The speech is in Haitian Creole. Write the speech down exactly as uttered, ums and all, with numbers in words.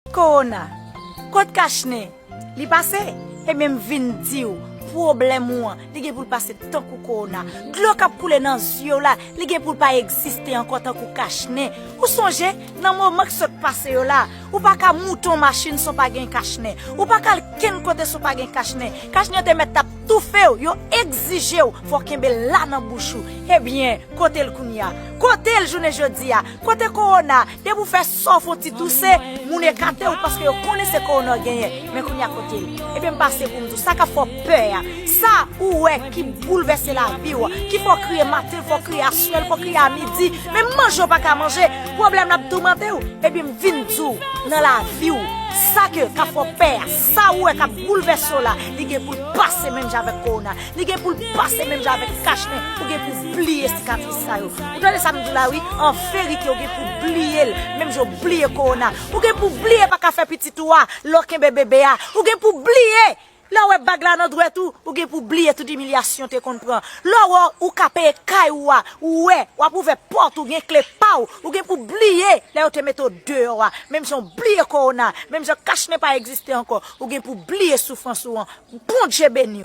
Kowona, kot kachnen? Li pase? Ebyen, m vin di w, pwoblèm ou an, li gen pou l pase tankou kowona. Dlo k ap koule nan zye w la, li gen pou l pa egziste ankò tankou kachnen. Ou sonje, nan moman k sot pase yo la, ou pa ka moute yon machin san w pa gen kachnen. Ou pa ka al kenn kote san w pa gen kachnen. Kachnen te mèt t ap toufe w, yo egzije w, fò w kenbe l la nan bouch ou. Ebyen, kote l kounye a? Kote l jounen jodi a? Kote kowona? Depi w fè sa w fè yon ti touse, moun ekate w paske yo konnen se kowona w genyen. Men kounye a kote l? Ebyen, m pase pou m di w, sa k ap fè w pè a, sa ou wè ki boulvèse lavi w, ki fè w kriye maten, fè w kriye aswè, fè w kriye a midi, menm manje w pa ka manje, pwoblèm la ap toumante w. Ebyen, m vin di w, nan lavi w, sa ke k ap fè w pè a, sa ou wè k ap boulvèse w la, li gen pou l pase menm jan avèk kowona. Li gen pou l pase menm jan avèk kachnen. Ou gen pou bliye sikatris sa yo. Ou tande sa m di w la, wi? An verite, ou gen pou bliye l, menm jan w bliye kowona. Ou gen pou bliye pa ka fè pitit ou a, lè w kenbe bebe a. Ou gen pou bliye lè w wè bag la nan dwèt ou. Ou gen pou bliye tout imilyasyon w te konn pran. Lè w wè ou ka peye kay ou a, ou wè, w ap ouvè pòt ou, gen kle pa w. Ou gen pou bliye lè yo te mete w deyò a. Menm jan w bliye kowona, menm jan kachnen pa egziste ankò. Ou gen pou bliye soufrans ou an. Bondye beni w.